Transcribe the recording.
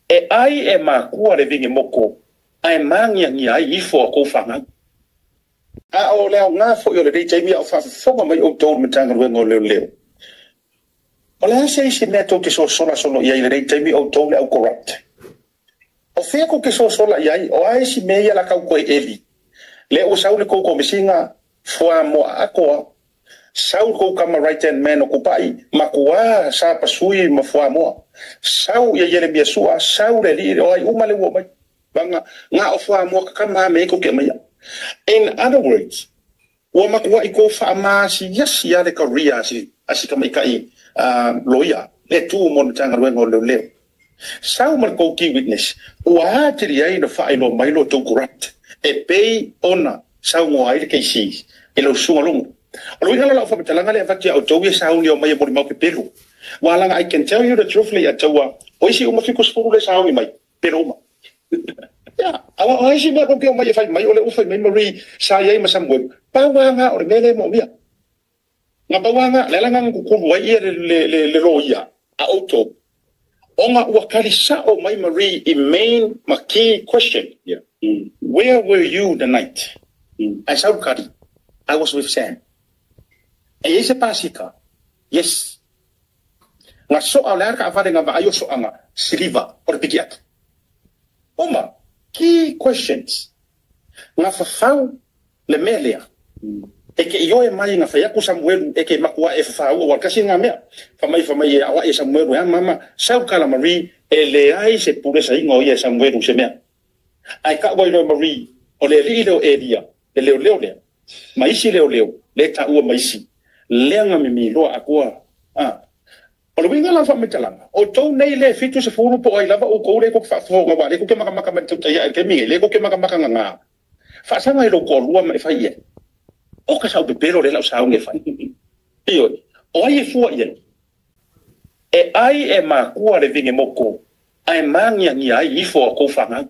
E ai e makua le vigemoko, ae magiagia ai ifo a kou fanau. A o le aoga foi o lenei taimi a o faafofoga mai outou i le Matagaluega o Leoleo, o le a se isi mea tou te sosola solo i ai i lenei taimi outou le au corrupt? O fea kou te sosola i ai? O a isi mea ia la kau koe eli? Lea ua sau le kou komesiga fuamoa atoa, sau le kou tama right hand man o Kupai, matua sa pasui ma fuamoa. Sau ia Ieremia Sua, sau le alii o ai uma le ua mai. Vanga, nga o fuamoa kakama me kou ke maia. In other words, ua matuai kou faamasiasi a le career a si tamaitai loia le tu mo le Matagaluega o Leoleo. Sau ma le kou key witness, ua atili ai na faailoa mai lo tou corrupt, e pei ona saunoa ai le KC i lau susuga Logo. O le uiga la o lau faamatalaga lea e avatu ia outou ia sauni o mai e molimau pepelo. Ua laga, I can tell you the truth le ia taua, o isi uma 70 le sauni mai, pelo uma. Ia, aua o isi mea kou ke o mai e fai mai, o le ua fai mai Marie sa i ai ma Samuel. Pau nga o le mea le moomia. Nga pau nga, le ala nga kukulu ai ia le loia a outou. Ona ua kali sao mai Marie i main ma key question. Yeah. Where were you the night? I sau kali. I was with Sam. E i se pasika. Yes. Nga soa o le ara ka awhare nga vaai o soanga siliva o le piki atu. Uma, key questions. Nga whawhau le mea lea. E ke ioe mai nga whai aku Samuelu e ke makua e whawhau o kasi ngā mea. Whamai e awa e Samuelu e mama. Sau kala Marie e le ai se pure sa ingo ia Samuelu se mea. Ai ka wai Marie o le li leo Elia le leo leo lea. Maisi leo leo le ta ua maisi. Lea nga mimi loa akua. Ah. O le winga la whametalanga. O tau nei le fitu se furu po ai lava o kou le ko whaathoga wa le ko ke makamaka ma tau taia e ke mingi le ko ke makamaka nga nga. Whaasanga i lo ko lua ma e whai ia. O ka sau pepelo le lau sau nge whai. Io, o ai e fua ia. E ai e makua le vinge moko, ai mangia ngia ai ifo a kou whanau.